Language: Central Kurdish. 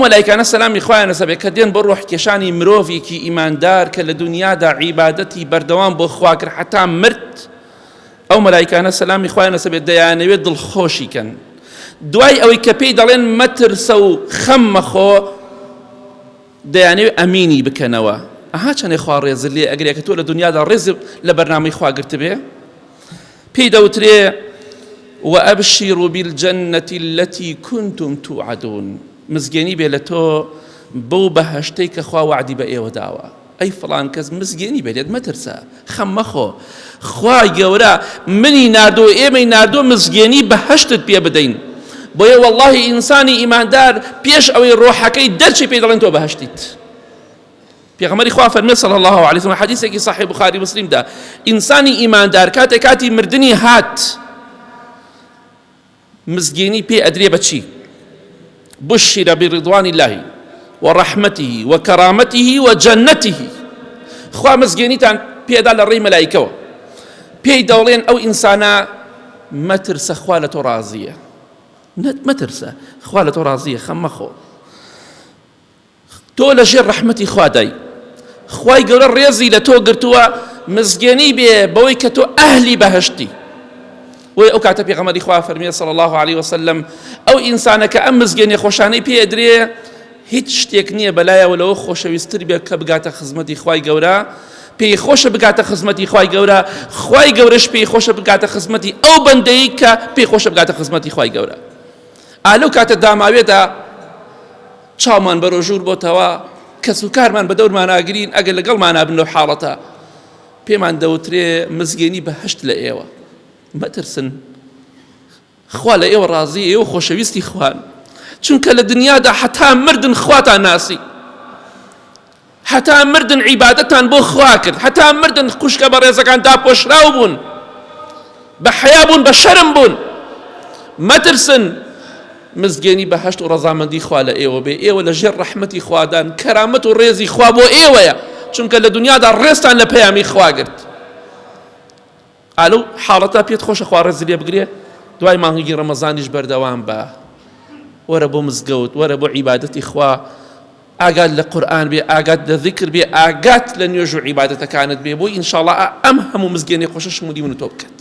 مەلایکانە سەلامی خوایان لەسەر بێ کە دێن بۆ ڕۆحکێشانی مرۆڤێکی ئیماندار کە لە دنیادا عیبادەتی بەردەوام بۆ خوا کرد حتا مرد، ئەو مەلایکانە سەلامی خوایان لەسەر بێت دەیانەوێت دڵخۆشی کەن دوای ئەوەی کە پێی دەڵێن مەترسە و خەم مەخۆ، دەیانەوێت ئەمینی بکەنەوە. ئەها چەندێ خوا ڕێزت لێ ئەگرێ کە تۆ لە دنیادا ڕێز لە بەرنامەی خوا گرتبێ. پێی دەوترێ وأبشروا بالجنة التي كنتم توعدون، مزگێنی بێ لە تۆ بەو بەهەشتەی کە خوا وەعدی بە ئێوە داوە. ئەی فڵان کەس مزگێنی بێ لێت، مەترسە، خەم مەخۆ، خوای گەورە منی ناردووە ئێمەی ناردووە مزگێنی بەهەشتت پێ بدەین. بۆیە وەڵڵاهی ئینسانی ئیماندار پێش ئەوەی ڕۆحەکەی دەرچێ پێی دەڵێن تۆ بەهەشتیت. پێغەمبەری خوا فەرمێ صلی الله علیه وسلم حدیثێکی صحیح بخاری مسلمدا ئینسانی ئیماندار کاتێک کاتی مردنی هات مزگێنی پێ ئەدرێ بە چی؟ بشر برضوان الله ورحمته وكرامته وجنته خوا مزگێنیتان پێدا لە ڕێی مەلایکەوە پێی دەڵێن ئەو ئینسانە مەترسە خوا لە تۆ ڕازیە مەترسە خوا لە تۆ ڕازیە خەم مەخۆ تۆ لە ژێر ڕەحمەتی خوادای خوای گەورە ڕێزی لە تۆ گرتووە مزگێنی بێ بەوەی کە تۆ ئەهلی بەهەشتی بۆیە ئەو کاتە پێغەمبەری خوا فەرمیێ صلی الله علیه وسلم ئەو ئینسانە کە ئەم مزگێنی خۆشانەی پێ ئەدرێ هیچ شتێک نییە بەلایەوە لەوە خۆشەویستتر بێت کە بگاتە خزمەتی خوای گەورە پێی خۆشە بگاتە خزمەتی خوای گەورە خوای گەورەش پێی خۆشە بگاتە خزمەتی ئەو بەندەی کە پێی خۆشە بگاتە خزمەتی خوای گەورە ئا لەو کاتە داماوێدا چاومان بەرەو ژوور بۆتەوە، کەسوکارمان بە دەورمان ئاگرین، ئەگەر لەگەڵمانا بن لەو حاڵەتە، پێمان دەوترێ مزگێنی بەهەشت لە ئێوە، مەترسن، خوا لە ئێوە ڕازییە، ئێوە خۆشەویستی خوان، چونکە لە دنیادا هەتا مردن خواتان ناسی. هەتا مردن عیبادەتان بۆ خوا کرد، هەتا مردن خوشکە بەڕێزەکان داپۆشراو بوون، بە حەیا بوون، بە شەرم بوون. مەترسن، مزگێنی بەهەشت و ڕەزامەندی خوا لە ئێوە بێ، ئێوە لە ژێر ڕەحمەتی خوادان، کەرامەت و ڕێزی خوا بۆ ئێوەیە، چونکە لە دنیادا ڕێزتان لە پەیامی خوا گرت. ئا لەو حاڵەتە پێت خۆشە خوا ڕێزت لێ بگرێ؟ دوای مانگی ڕەمەزانیش بەردەوام بە، وەرە بۆ مزگەوت، وەرە بۆ عیبادەتی خوا، ئاگات لە قورئان بێ، ئاگات لە ذیکر بێ، ئاگات لە نوێژ و عیبادەتەکانت بێ، بۆی ئینشاڵڵا ئەم هەموو مزگێنی خۆشە شمولی من و تۆ بکات.